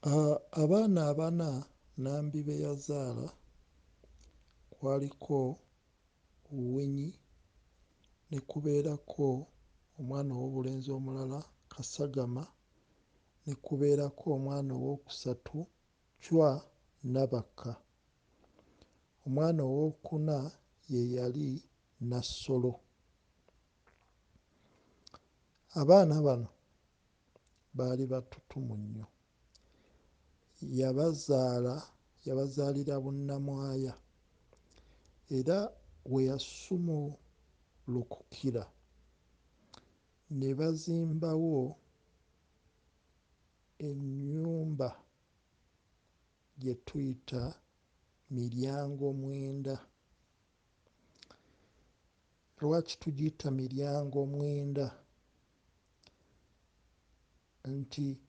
Abaana abana Nambi be yazaala kwaliko Winyi, ne kubeerako omwana ow'obulenzi omulala Kasagama, ne kubeerako omwana owookusatu Chwa Nabakka. Omwana owookuna ye yali Nassolo. Abaana bano baali ba ttutumu nnyo. Yabazaala yabazaalira Bunnamwaya era we yasumulukukira ne bazimbawo ennyumba gye tuyita Miryangomwenda. Lwaki tugiyita Miryangomwenda? Nti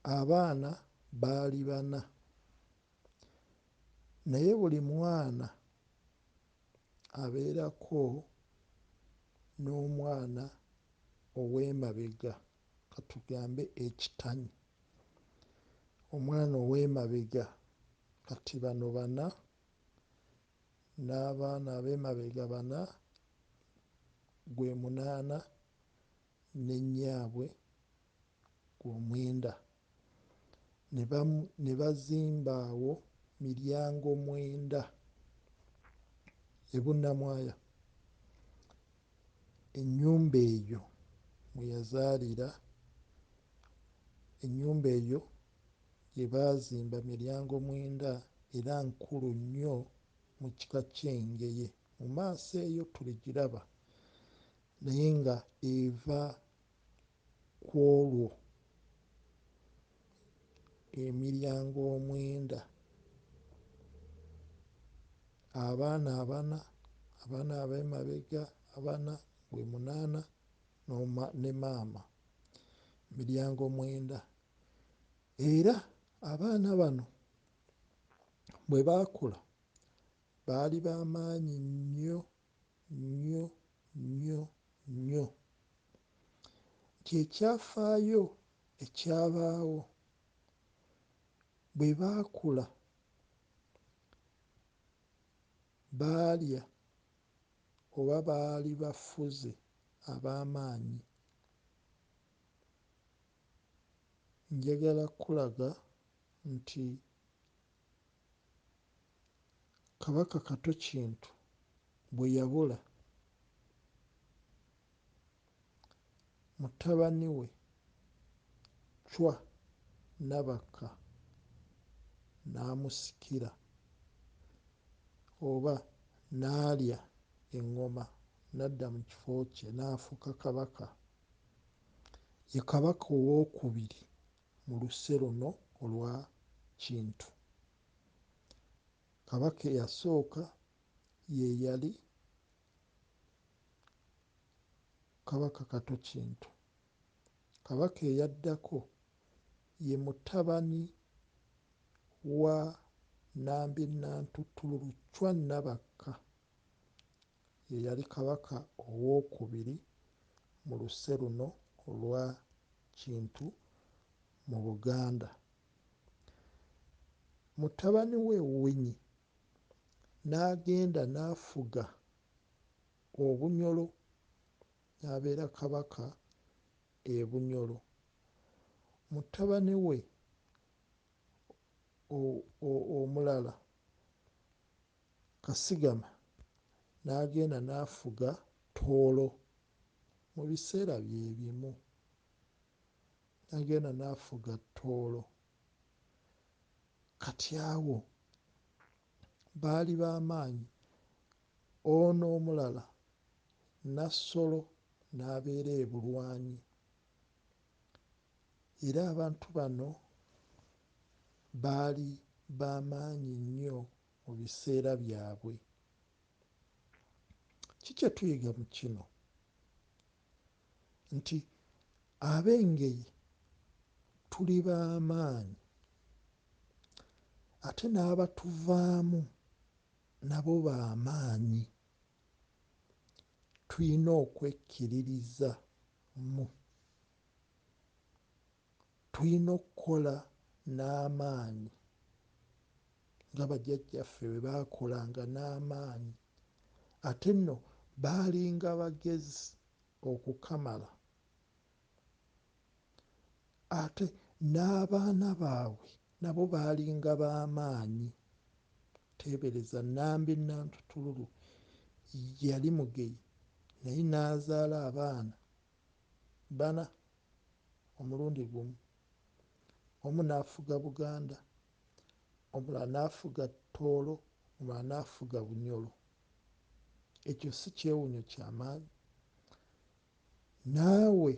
abaana baali bana naye buli mwana abeerako n'omwana ow'emabega, ka tugambe ekitanyi, omwana ow'emabega kati bano bana n'abaana ab'emabega bana, gwe munaana ne nnyaabwe omwenda. Ne bazimba awo Miryangomwenda e Bunnamwaya. Ennyumba eyo mwe yazaalira, ennyumba eyo gye baazimba Miryangomwenda era nkulu nnyo mu kika ky'Engeye. Mu maaso eyo tuligiraba naye nga eva ku olwo emiryango omwenda. Abaana abana, abaana ab'emabega abana gwe munaana ne maama, miryango mwenda. Era abaana bano bwe baakula baali ba maanyi nnyo nnyo nnyo nnyo. Nti ekyafaayo ekyabaawo bwe baakula baalya oba baali bafuzi ab'amaanyi. Njagala kkulaga nti Kabaka Kato Kintu bwe yabula, mutabani we Chwa Nabakka n'amusikira oba n'alya eŋŋoma n'adda mu kifo kye n'afuuka Kabaka. Ye Kabaka owookubiri mu luse luno olwa Kintu. Kabaka eyasooka ye yali Kabaka Kato Kintu. Kabaka eyaddako ye mutabani wa Nambi Nantuttululu Chwa Nabakka, ye yali Kabaka owookubiri mu luse luno olwa Kintu mu Buganda. Mutabani we Winyi n'agenda n'afuga Obunyoro, n'abeera Kabaka e Bunyoro. Mutabani we omulala Kasigama n'agenda n'afuga Tooro mu biseera bye bimu, n'agenda n'afuga Tooro. Kati awo baali ba maanyi. Ono omulala Nassolo n'abeera e Bulwanyi. Era abantu bano baali ba maanyi nnyo mu biseera byabwe. Ki kye tuyiga mu kino? Nti Ab'Engeye tuli ba maanyi ate n'abatuvaamu nabo ba maanyi. Tulina okwekkiririzaamu. Tulina okkola n'amaanyi nga bajjajjaffe bwe baakolanga n'amaanyi. Ate nno baalinga bagezi okukamala. Ate n'abaana baabwe nabo baalinga b'amaanyi. Teebereza Nambi Nantutululu yali Mugeye naye n'azaala abaana bana omulundi gumu. Omu n'afuga Buganda, omulala n'afuga Tooro, omulala n'afuga Bunyoro. Ekyo si kyewuunyo kya maanyi? Naawe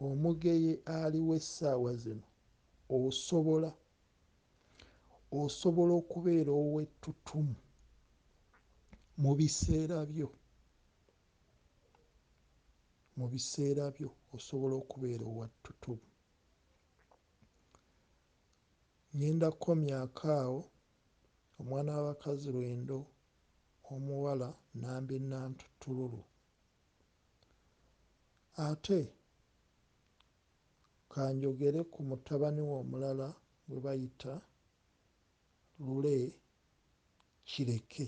Omugeye aliwo essaawa zino osobola okubeera ow'ettutumu mu biseera byo. Mu biseera byo osobola okubeera ow'ettutumu. Ŋŋenda kukomyako awo. Omwana w'abakazi Lwendo omuwala Nambi Nantutululu. Ate kanjogere ku mutabani we omulala gwe bayita Lule Kireke.